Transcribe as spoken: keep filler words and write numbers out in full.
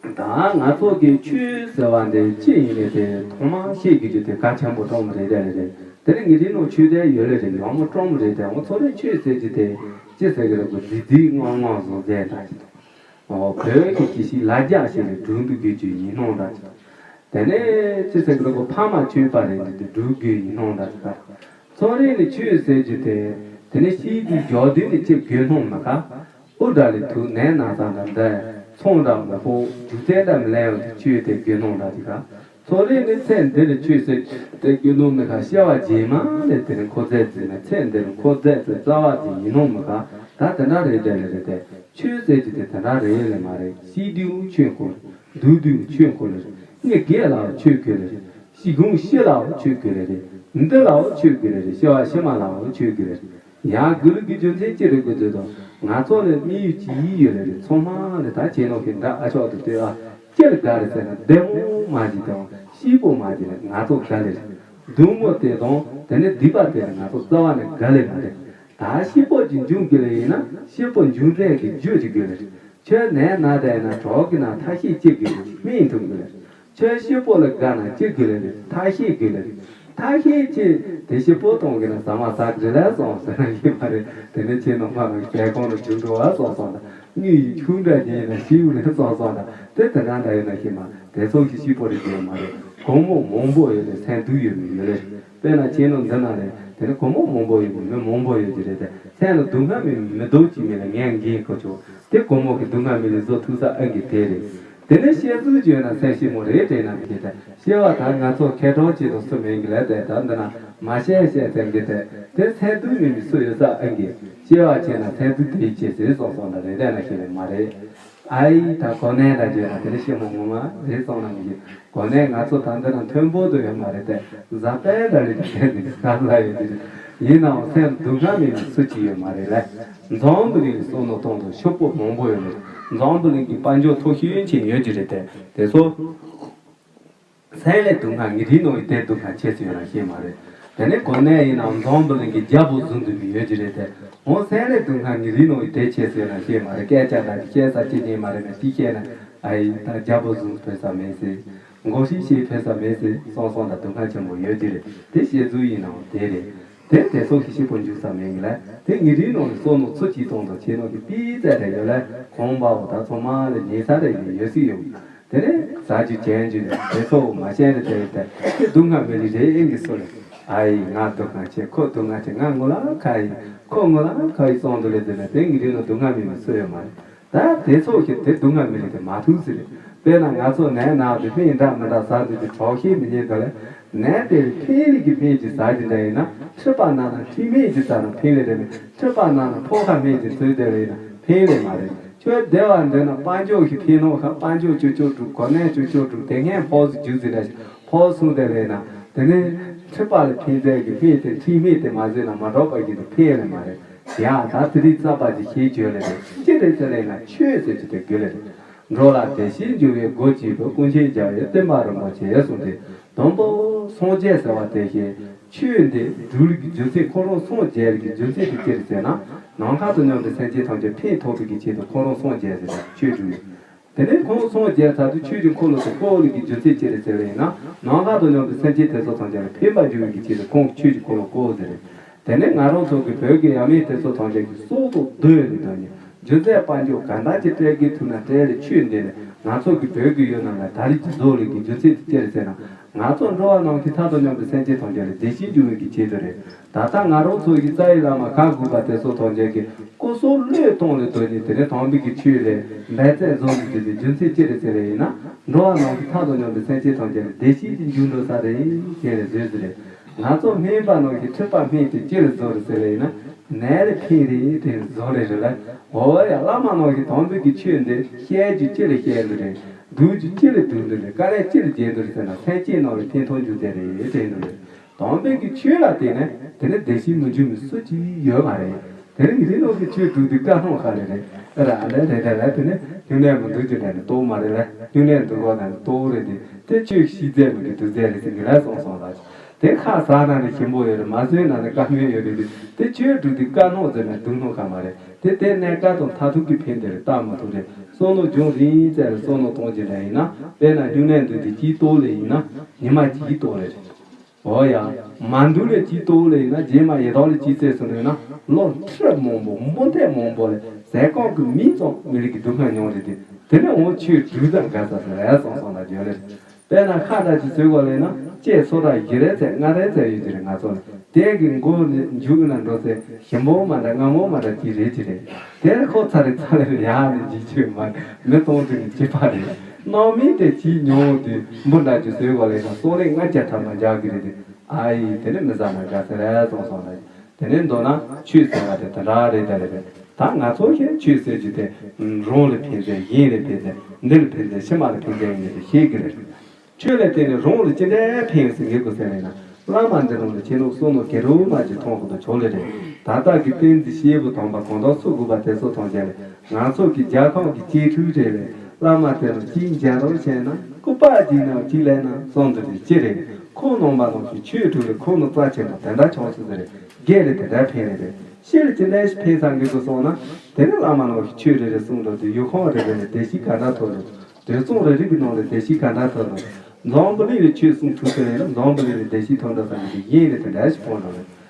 ད་ང་ཚོ་གི་ཆོས་ཟེར་བ་འདི་ཅི་ཡིན་ནས་དེ་ཐོག་མར་ཤེས་དགོས་རྒྱུ་དེ་གལ་ཆེན་པོ་སྤྲོ་མོ་རེད་དེ་རེད་དེ། དེ་ནས་ངེད་ཅག་ནང་ཆོས་དད་ཡོད་ལེ་རེད། ཡག་མོ་སྤྲོ་མོ་རེད་དེ། འོ་ཚོ་རེ་ཆོས་ཟེར་རྒྱུ་དེ་ཅི་ཟེར་གི་རེད་གོ། རྫིག་རྫིག་རྔོག་རྔོག་བཟོ་མཛད་འདྲ་ཅིག་དང་། འོ་བོད་ཀྱི་ཅི་ཞིག་ལ་རྒྱ་ཞིག་ལས་སྒྲུང་འདུག་དགོས་རྒྱུ་ཡིན་སྣང་འདྲ་ཅིག་དང་། དེ་ནས་ཅི་ཟེར་གི་རེད་གོ། ཕ་མ་ཆོས་པ་རེད་འདི་དེ་སྒྲུབ་དགོས་ཡིན་སྣང་འདྲ་ཅིག་དང་། ཚོ་རེ་ནས་ཆོས་ཟེར་རྒྱུ་དེ། དེ་ནས་ཤིང་དེའི་རྒྱག་དུས་ནས་ཅི་དགོས་སྣང་མི་དགའ། དབུ་སྐྲ་ལས་ཐུག་ནད་ན་ཚ་འདྲ་འདི། ཚོང་འདྲ་མི་ཕོག་རྒྱུ་རྩལ་འདྲ་མི་ལེན་ཡོང་དུས་ཆོས་དེ་དགོས་སྣང་འདྲ་ཅིག་དང་། ཚོ་རེ་ནས་ཚེ་འདི་ལ་ཆོས་ཟེར་དེ་དགོས་སྣང་མི་དགའ། སྐྱེ་བ་རྗེས་མ་ལས་དེ་ནས་འཁོར་རྫས་འཛིན་ན། ཚེ་འདི་ལ་འཁོར་རྫས་ཟེར་རྩ་བ་ཅིག་ཡིན་སྣང་མི་དགའ། ད་དེ་འདྲ་རེད་དེ་ལེ་རེད་དེ། ཆོས་ཟེར་རྒྱུ་དེ་དེ་འདྲ་རེད་ལེ་མ་རེད། ཤི་དུས་ཆོས་འཁོར། འདུག་དུས་ཆོས་འཁོར་ལེ་རེད། མི་རྒས་ལའང་ཆོས་དགོས་ལེ་རེད། ཤི་གུང་ཤི་ལའང་ཆོས་དགོས་ལེ་རེད། འདི་ལའང་ཆོས་དགོས་ལེ་རེད། སྐྱེ་བ་ཕྱི་མ་ལའང་ཆོས་དགོས་ལེ་རེད། ཡང་དགོས་ལུགས་ཀྱི་རྒྱུ་མཚན་ཅི་རེད་གོ་ཟེར་དུས། ང་ཚོ་ལ་དམིགས་ཡུལ་གཅིག་ཡོད་ལེ་རེད། ཚང་མ་ལ་ད་ཁྱེད་ནང་བཞིན་འདྲ་ཨ་ཆོག་ཏུ་ལྟོས་ཨ། ཅི་ལ་དགའ་རེད་ཟེར་ན། བདེ་མོ་མ་ཞིག་དང་སྐྱིད་པོ་མ་ཞིག་ལ་ང་ཚོ་དགའ་ལེ་རེད། སྡུག་མོ་དེ་དང་དེ་ནས་སྡིག་པ་དེ་ལ་ང་ཚོ་རྩ་བ་ནས་དགའ་ལེ་མ་རེད། ད་སྐྱིད་པོ་ཅིག་འབྱུང་དགོས་ལེ་ཡིན་ན། སྐྱིད་པོ་འབྱུང་འབྲས་ཀྱི་རྒྱུ་ཅིག་དགོས་ལེ་རེད། ཁྱོད་ནད་ན་བསྡད་ན་གྲོགས་ཀྱི་ནང་ཐབས་ཤེས་ཅི་དགོས་རེད། སྨན་འཐུང་དགོས་རེད། ཁྱོད་སྐྱིད་པོ་ལ་དགའ་ན་ཅི་དགོས་རེད། ཐབས་ཤེས་དགོས་རེད། ཐབས་ཤེས་ཅི་དེ་སྐྱིད་པོ་གཏོང་གི་ན་ཟ་མ་ཟ་གི་རེད་ལ་སོང་ཟེར་ན་ཡིན་པ་རེད། དེ་ནས་ཁྱེད་ནང་མ་ནང་གི་གྲལ་གོང་ལ་རྒྱུག་འགྲོ་བ་སོང་སོང་དང་། དངུལ་ཡི་ཆུང་འདྲ་ཉིད་ན་ཞིབ་ལས་སོང་སོང་དང་། དེ་དེ་འདྲ་འདྲ་ཡོད་ན་ཤེས་མ། དེ་ཚོ་གི་སྐྱིད་པོ་རེད་ཡོད་མ་རེད། སྒོར་མོ་མང་པོ་ཡོད་ལས་སེམས་སྡུག་ཡོད་མི་ཡོད་ལས། དཔེར་ན་ཁྱེད་ནང་འདི་ན་ལས་དེ་ནས་སྒོར་མོ་མང་པོ་ཡོད་མི་མི་མང་པོ་ཡོད་ཀྱི་རེད་དེ། སེམས་ལ་སྡུག་བསྔལ་མི་མི་སྡུག་ཅིག་མི་ལ་ངན་འགན་གོ་ཆོག་དེ་སྒོར་མོ་གི་སྡུག་བསྔལ་མི་ལ་བཟོ་ཐུབ་ས་ཨ་གི་དེ་རེད། དེ་ནས་བཤད་ཚུལ་བརྗོད་ན་སེམས་ཤི་མོ་རེད་དྲན་ན་མི་ཤེས་ཏེ། སྐྱེ་བ་ད་ང་ཚོ་ཁེ་གྲོགས་ཅིག་དང་སུ་མིན་གི་ལས་དེ་ད་འདི་ན་མ་བཤད་བཤད་ཚན་གི་དེ་དེ་སེམས་སྡུག་མི་མི་སུ་ཡོད་ས་ཨ་གི། སྐྱེ་བ་ཆེ་ན་སེམས་སྡུག་དེའི་ཆེ་ཟེར་སོང་སོང་ད་རེད་དྲན་ན་ཤེས་ལེ་མ་རེད། ཨའི་ད་གོ་གནས་ལ་བརྗོད་ན་དེ་ནི་ཤི་མོ་ངོ་མ་རེད་སོང་ན་མི་ཤེས། གོ་གནས་ང་ཚོ་ད་འདི་ན་མཐོན་པོ་དུ་ཡོད་མ་རེད་དེ། བཟའ་དཔལ་འདྲ་རེད་དེ་དེ་ག་ལ་ཡོད་དེ་རེད། ཡིན་ནའང་སེམས་སྡུག་བསྔལ་མེད་ནི་སུ་གཅིག་ཡོད་མ་རེད་ལ། འཛམ་བུ་གླིང་གི་བསམ་བློ་གཏོང་དུ་ཤོག་པོ་མང་པོ་ཡོད་རེད། འཛམ་བུ་གླིང་གི་དཔལ་འབྱོར་ཐོག་ཤིན་ཆེན་ཡོད་ཀྱི་རེད་དེ། དེ་ཚོ་སེམས་ལས་སྡུག་བསྔལ་ངེད་རིགས་ནང་གི་དེ་སྡུག་བསྔལ་ཆེ་ཚུལ་ཡོད་ན་ཤེས་མ་རེད། དེ་ནས་གོ་གནས་ཡིན་ནའང་འཛམ་བུ་གླིང་གི་རྒྱལ་པོ་བཟུང་དུ་མི་ཡོད་ཀྱི་རེད་དེ། འོ་སེམས་ལས་སྡུག་བསྔལ་ངེད་རིགས་ནང་གི་དེ་ཆེ་ཚུལ་ཡོད་ན་ཤེས་མ་རེད། སྐད་ཆ་འདྲ་གི་བཤད་ས་ཅི་ཉན་མ་རེད་མེད་དེ་བཤད་ན། ཨ་ཡིན་ད་རྒྱལ་པོ་བཟུང་ཕོད་ས་མེད་ཟེར། མགོ་ཧྲིལ་ཤེས་ཕེབས་ས་མེད་ཟེར་སོང་སོང་དང་སྡུག་བསྔལ་ཆེན་པོ་ཡོད་ཀྱི་རེད། དེ་བཤད་ཚུལ་ཡིན་ནའང་དེ་རེད། དེ་དེ་སོགས་ཀྱི་སྐྱིད་པོ་འཇུག་ས་མེད་ངེས་ལ། དེ་ངེད་རིགས་ནང་གི་བསམ་བློ་ཚོ་གཅིག་གཏོང་དང་བྱེད་ནང་གི་པི་ཙ་རེ་ཡོད་ལ། གོང་འབའ་བོ་ད་ཚང་མ་ལ་ཉེ་ས་རེ་ཡིན་ཡོད་སྲིད་ཡོད། དེ་ནས་ཟ་རྒྱུ་བྱེད་རྒྱུ་ནས་དེ་ཚོ་མ་ཤེས་རེ་དེ་དེ་དེ་སྡུག་བསྔལ་མི་རིགས་རེ་ཨེ་གི་སུ་ལ། ཨ་ཡིན་ང་སྡུག་བསྔལ་ཆེ་ཁོ་སྡུག་བསྔལ་ཆེ་ང་ངོ་ལ་ཁ་ཡིན་ཁོ་ངོ་ལ་ཁ་ཡིན་སོང་དུ་ལས་དེ་ནས་དེ་ངེད་རིགས་ནང་སྡུག་བསྔལ་མི་མི་སུ་ཡོད་མ་རེད། ད་དེ་ཚོ་ཞིག་དེ་སྡུག་བསྔལ་མི་རིགས་དེ་མ་ཐུག་ཟེར། དཔེར་ན་ང་ཚོ་ནད་ན་དེ་སྨན་འདྲ་མི་འདྲ་ཟ་དུས་ཀྱི་གྲོགས་ཤེས་མི་ཉན་དོ་ལེ། ནད་དེ་ཕན་ལས་ཀྱི་སྨན་གྱི་ཟ་གྱི་འདྲ་ཡིན་ན་མཁྲིས་པ་ན་ན་མཁྲིས་སྨན་གྱི་ཟ་ན་ཕན་ལས་རེད་མེད། མཁྲིས་པ་ན་ན་ཕོ་ཁ་སྨན་གྱི་ཚོས་དེ་ལས་ཡིན་ན་ཕན་ལས་མ་རེད། ཁྱོད་བདེ་བ་འདོད་ན་དཔལ་འབྱོར་གྱི་ཕན་ནོ་ཁ་དཔལ་འབྱོར་ཅོ་ཅོ་དྲུག་གོ་གནས་ཅོ་ཅོ་དྲུག་དེ་སྔན་ཕོགས་སུ་རྒྱུ་ཟེར་ར་ཕོགས་སུ་དེ་ལས་ན་དེ་ནས་མཁྲིས་པ་ལ་ཕན་ཚད་ཀྱི་སྨན་དེ་མཁྲིས་སྨན་དེ་མ་ཟོས་ན་མ་གྲོགས་པ་གྱི་དུ་ཕན་ལས་མ་རེད། ཡང་ད་དེ་རིགས་རྩ་བ་ཅིག་ཤེས་བརྗོད་ལས་རེད། ཅི་རེད་ཟེར་ལས་ན་ཆོས་ཟེར་གྱི་དེ་དགོས་ལས་རེད། འགྲོ་ལ་བདེ་སྐྱིད་འབྱུང་བའི་སྒོ་གཅིག་པུ་ཀུན་མཁྱེན་རྒྱལ་བའི་བསྟན་པ་རིན་པོ་ཆེ་གསུངས་ཏེ། དང་པོ་སངས་རྒྱས་ཟེར་བ་དེ་བཞིན་ཆོས་འདི་སྒྲུབ་ལུགས་ཀྱི་རྒྱུ་མཚན་ཁོ་རང་སངས་རྒྱས་ལུགས་ཀྱི་རྒྱུ་མཚན་དེ་ཅི་རེད་ཟེར་ན། ནམ་མཁའ་དང་མཉམ་པའི་སེམས་ཅན་ཐམས་ཅད་ཕན་ཐོགས་པའི་གི་ཆེད་དུ་ཁོ་རང་སངས་རྒྱས་ཟེར་བ་ཆོས་སྒྲུབ་ལུགས། དེ་ནས་ཁོང་སངས་རྒྱས་ཚར་དུས་ཆོས་ཀྱི་འཁོར་ལོ་དུ་བསྐོར་ལུགས་ཀྱི་རྒྱུ་མཚན་ཅི་རེད་ཟེར་བ་ཡིན་ན། ནམ་མཁའ་དང་མཉམ་པའི་སེམས་ཅན་དེ་ཚོ་ཐམས་ཅད་ལ་ཕན་པ་འབྱུང་བའི་གི་ཆེད་དུ་ཁོང་གིས་ཆོས་ཀྱི་འཁོར་ལོ་བསྐོར་ཟེར་རེད། དེ་ནས་ང་རང་ཚོ་གི་བོད་ཀྱི་ཡབ་མེས་དེ་ཚོ་ཐམས་ཅད་ཀྱིས་སྲོག་ཐོག་བསྡོས་ནས་དོན་ནི་རྒྱུ་མཚན་དཔལ་འབྱོར་གང་འདྲ་ཅིག་སྤྲད་དགོས་ཐུབ་ན་སྤྲད་ལས་ཆོས་འདི་ནི་ང་ཚོ་གི་བོད་ཀྱི་ཡུལ་རྣམས་ལ་ད་རེས་ཀྱི་བཟོ་ལས་ཀྱི་རྒྱུ་མཚན་དེ་ཅི་རེད་ཟེར་ན། ང་ཚོ་འགྲོ་བ་རྣམས་ཀྱི་མཐའ་དང་མཉམ་པའི་སེམས་ཅན་ཐམས་ཅད་ལ་བདེ་སྐྱིད་འབྱུང་བའི་གི་ཆེད་དུ་རེད། ད་ལྟ་ང་རང་ཚོ་ཡི་རྩ་བའི་བླ་མ་ག་དགོས་པ་དེ་ཚོ་ཐམས་ཅད་ཀྱིས་སྐུ་སྲོག་བློས་གཏོང་ལས་དོན་ནི་དེ་ནི་དམ་པའི་གི་ཆོས་ལས་འབད་རྩལ་བཟོ་མི་དགོས་པའི་རྒྱུ་མཚན་ཅི་རེད་ཟེར་བ་ཡིན་ན། འགྲོ་བ་རྣམས་ཀྱི་མཐའ་དང་མཉམ་པའི་སེམས་ཅན་ཐམས་ཅད་ལ་བདེ་སྐྱིད་ཀྱི་འབྱུང་འགྲོ་ས་རེད་ཅེས་ལས་བཟོས་ཟེར་རེད། ང་ཚོ་སྨན་པ་རྣམས་ཀྱི་མཁྲིས་པ་སྨན་དེ་ཅི་ལ་བཟོ་རེད་ཟེར་བ་ཡིན་ན། ནད་ལ་ཕན་རེད་དེ་བཟོ་རེད་རེད་ལ། འོ་ཡ་བླ་མ་རྣམས་ཀྱི་དམ་པའི་གི་ཆོས་འདི་བཤད་རྒྱུ་ཅི་ལ་བཤད་འདི་རེད། སྒྲུབ་རྒྱུ་ཅི་ལ་སྒྲུབ་འདི་རེད། དཀའ་ལས་ཅི་ལ་བརྒྱབ་འདི་རེད་ཟེར་ན་སེམས་ཅན་རྣམས་ལ་ཕན་ཐོགས་འཇུག་དེ་རེད་དྲན་འདི་རེད། དམ་པའི་གི་ཆོས་ལ་བརྟེན་ནས་དེ་ནི་བདེ་སྐྱིད་མི་འབྱུང་བའི་སུ་གཅིག་ཡོད་མ་རེད། དེ་ནི་ངེད་རིགས་ནང་གི་ཆོས་སྒྲུབ་དུས་དཀའ་སྣང་ཁ་ལས་རེད། ཨ་ར་ཨ་ལས་རེད་དེ་ལས་དེ་ནི་སྨྱུང་གནས་མི་འདུག་ཅི་འདྲ་ནི་རྟོགས་མ་རེད་ལ། སྨྱུང་གནས་འདུག་གོ་ན་རྟོགས་རེད་དེ་དེ་ཆོས་ཤིག་རྫས་མི་གི་དུག་རྫས་རེད་ཟེར་གི་ལ་སོང་སོང་ལ། དེ་ཁ་ཟ་ན་ནི་ཞིམ་པོ་ཡོད་རེད། མ་ཟོས་ན་ནི་དཀའ་མོ་ཡོད་རེད། དེ་ཆོས་སྒྲུབ་དུས་དཀའ་སྣང་ཟེར་ན་སྡུག་སྣང་གང་མ་རེད། དེ་དེ་ནས་དཀའ་དང་མཐར་ཐུག་གི་ཕན་བདེ་རེད། བལྟ་མི་ཐུབ་རེད། བསམ་བློ་འབྱུང་རིང་ཙམ་རེད། བསམ་བློ་གཏོང་རྒྱུ་འདྲ་ཡིན་ན། དཔེར་ན་སྨྱུང་གནས་འདུག་དུས་གཅིག་གཏོང་ལེ་ཡིན་ན་ཉི་མ་གཅིག་གཏོང་ལེ་རེད། འོ་ཡ། མ་འདུག་ལེ་གཅིག་གཏོང་ལེ་ཡིན་ན། རྗེས་མ་ཡི་དྭགས་ལེ་གཅིག་བཙལ་སོང་ལེ་ཡིན་ན། ལོ་ཁྲི་མང་པོ་འབུམ་ཐེར་མང་པོ་ལེ་ཟས་གང་གི་མིང་ཙམ་མི་རིགས་ཀྱི་སྡུག་བསྔལ་མྱོང་རེད་དེ། དེ་ནས་འོ་ཆོས་སྒྲུབ་ཙམ་དགའ་ས་ཟེར་ཨེ་སོང་སོང་ལ་བརྗོད་ལེ་རེད། དཔེར་ན་ཁ་བརྡ་ཅིག་བཟོས་གོ་ལེ་ན། ཅེས་སོ་ད་བཞི་རེ་ཚད་ལྔ་རེ་ཚད་ཡོད་ཀྱི་རེད། ང་ཚོ་ལ་དེ་གི་མགོ་ནས་མཇུག་ན་འགྲོ་ཚེ་ཞིམ་པོ་མ་འདྲ་མངར་མོ་མ་འདྲ་ཅིག་རེད་ཀྱི་རེད། དེར་ཁོ་ཚ་རེ་ཚ་རེ་ཡག་ནས་འཇིགས་ཆོས་མ་མི་གཏོང་དུས་ནས་སྐྱིད་པ་རེད། སྣང་མེད་དེ་ཅིག་མྱོང་དུས་འབུ་འདྲ་ཅིག་བཟོས་གོ་ལེ་ན། སོང་ལེ་ལྔ་བརྒྱ་ཐམ་པ་འཇག་གི་རེད་དེ། ཨ་ཡི་དེ་ནས་མི་ཟ་ན་དགའ་ས་རེད་སོང་སོང་ལ། དེ་ནས་མདོར་ན་ཆོས་ཟེར་བ་དེ་དེ་འདྲ་རེད་དེ་རེད་དེ། ད་ང་ཚོ་ཞིག་ཆོས་ཟེར་རྒྱུ་དེ་རང་ལ་ཕན་ཚུན་གཞན་ལ་ཕན་ཚུན་འདི་ལ་ཕན་ཚུན་ཕྱི་མ་ལ་ཕན་ཚུན་ཡིན་དེ་ཤེས་ཀྱི་རེད། ཆོས་ལ་བརྟེན་ནས་རང་ལ་ཅི་འདྲའི་ཕན་ཡོད་ཟེར་ངེས་དགོས་ཟེར་ལེ་ན། བླ་མ་འདི་རང་ལ་ཁྱེད་རང་བསམ་བློ་ག་རེ་མ་ཅིག་ཐོངས་ཁོ་ཐག་ཆོད་ལེ་རེད། ད་ལྟ་གི་བསྟན་འཛིན་སྐྱེས་བུ་དམ་པ་གང་དག་སུ་དགོས་པ་དེ་ཚོ་ཐམས་ཅད་ལས་ང་ཚོ་གི་རྒྱལ་ཁམས་ཀྱི་གཅེས་ཕྲུག་རེད་ལེ། བླ་མ་དེ་རང་གཅིག་མཇལ་རོགས་བྱས་ན། སྐུ་པར་གཅིག་ནང་གཅིག་ལེན་ན་བསམ་འདུག་དེ་ཅི་རེད། ཁོང་རྣམ་པ་རྣམས་ཀྱི་ཆོས་སྒྲུབ་ལེ་ཁོང་རྣམས་རྩ་ཆེན་པོ་དེ་འདྲ་བྱུང་སོང་ཟེར་རེད། རྒན་ལེ་དེ་འདྲ་ཕན་ལེ་རེད། ཤེས་ལེ་ཅི་འདྲ་ཞིག་ཕན་ས་འགི་དགོས་སོང་ན། དེ་ནི་བླ་མ་རྣམས་ཀྱི་ཆོས་རེ་རེ་གསུངས་འགྲོ་དུས་ཡུལ་ཁམས་རེ་རེ་ལ་བདེ་སྐྱིད་ག་འདྲ་ཐོབ་རེད། དུས་མཚུངས་རེ་རེ་གི་ནང་ལ་བདེ་སྐྱིད་ག་འདྲ་ཐོབ་རེད། འཛམ་བུ་གླིང་ལ་ཆོས་གསུང་ཐུབ་ཟེར་ན་འཛམ་བུ་གླིང་ལ་བདེ་སྐྱིད་ཐོབ་འདྲ་ས་འགི་དེ་རྒན་ལེ་དེ་འདྲ་ཞིག་ཕན་འགྲོ་རེད།